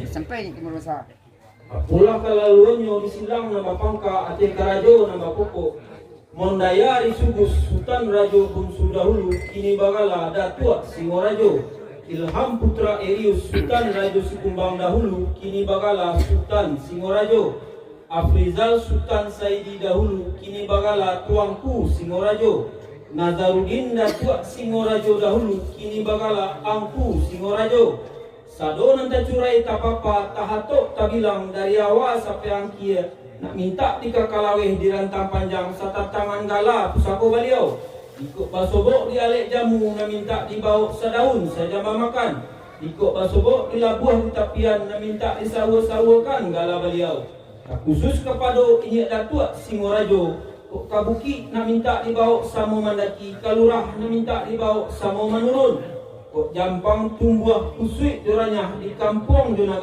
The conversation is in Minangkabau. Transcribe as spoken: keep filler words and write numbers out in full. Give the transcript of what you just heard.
Sampai di Murusa. Apolah kalaluannyo di silang nan bapangka, ateh karajo nan bapokok. Mondaya di Sugus, Sutan Rajo Bunsu dahulu, kini bagala Datuak Singorajo. Ilham Putra Erius, Sutan Rajo Sikumbang dahulu, kini bagala Sutan Singorajo. Afrizal Sutan Saidi dahulu, kini bagala Tuangku Singorajo. Nazarudin Datuak Singorajo dahulu, kini bagala Angku Singorajo. Sado nan tacurai tapapa, tahatok tabilang dari awa sampai angkie, nak mintak dikakalaweh di rantang panjang satatangan gala pusako baliau. Ikok basobok di alek jamu, nan mintak dibawok sadaun sajamba makan. Ikok basobok di labuah di tapian, nan mintak disawua-sawuakan gala baliau. Takhusus kapado inyiak Datuak Singorajo, kok ka bukik nak mintak dibawok samo mandaki, ka lurah nak mintak dibawok samo manurun. Kok jampang tumbuah, kusuik jo ranyah, di kampuang jo nagari.